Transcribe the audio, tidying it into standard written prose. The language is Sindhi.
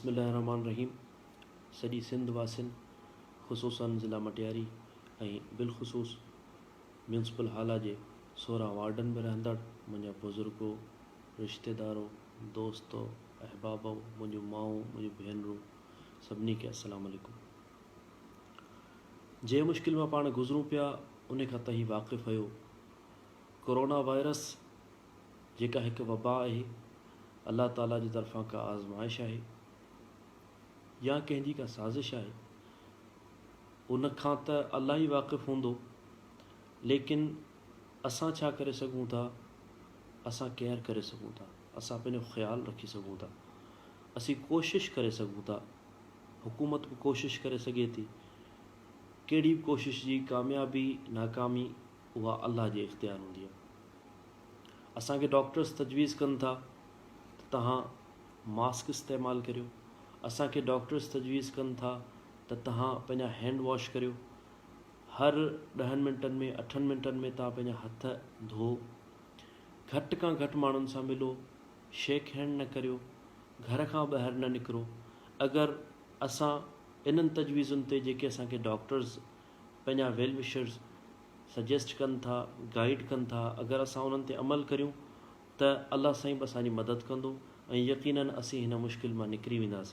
بسم الله الرحمٰن الرحيم سڄي سنڌ واسين خصوصا ضلع مٽياري ۽ بالخصوص ميونسپل هالا جي 16 وارڊن ۾ رهندڙ منهنجا بزرگو، رشتيدارو، دوستو، احبابو، منهنجون مائون، منهنجون ڀينرون سڀني کي السلام عليڪم. جنهن مشڪل مان پاڻ گذرون پيا انهي کان توهين واقف آهيو. ڪورونا وائرس جيڪا هڪ وبا آهي، الله تعاليٰ جي طرفان ڪا آزمائش آهي يا ڪنهن جي ڪا سازش آهي، ان کان ته الله ئي واقف هوندو، ليڪن اسان ڇا ڪري سگهون ٿا، اسان ڪيئر ڪري سگهون ٿا، اسان پنهنجو خيال رکي سگهون ٿا، اسين ڪوشش ڪري سگهون ٿا، حڪومت به ڪوشش ڪري سگهي ٿي، ڪهڙي به ڪوشش جي ڪاميابي ناڪامي اها الله جي اختيار هوندي آهي. اسان کي ڊاڪٽرس تجويز ڪن ٿا ته توهان ماسڪ استعمال ڪريو، اسان کي ڊاڪٽرس تجويز ڪن ٿا ته توهان پنهنجا هينڊ واش ڪريو، هر ڏهن منٽن ۾ اٺن منٽن ۾ توهان پنهنجا هٿ ڌو، گهٽ کان گهٽ ماڻهن سان ملو، شيڪ هينڊ نه ڪريو، گهر کان ٻاهر نه نڪرو، اگر اسان انهن تجويزن تي جيڪي اسان کي ڊاڪٽرز پنهنجا ويل وشرز سجيسٽ ڪن ٿا، گائيڊ ڪن ٿا، اگر اسان انهن تي عمل ڪريون ته الله سائين به اسان جي مدد ڪندو ۽ يقينن اسين هن مشڪل مان نڪري وينداسين.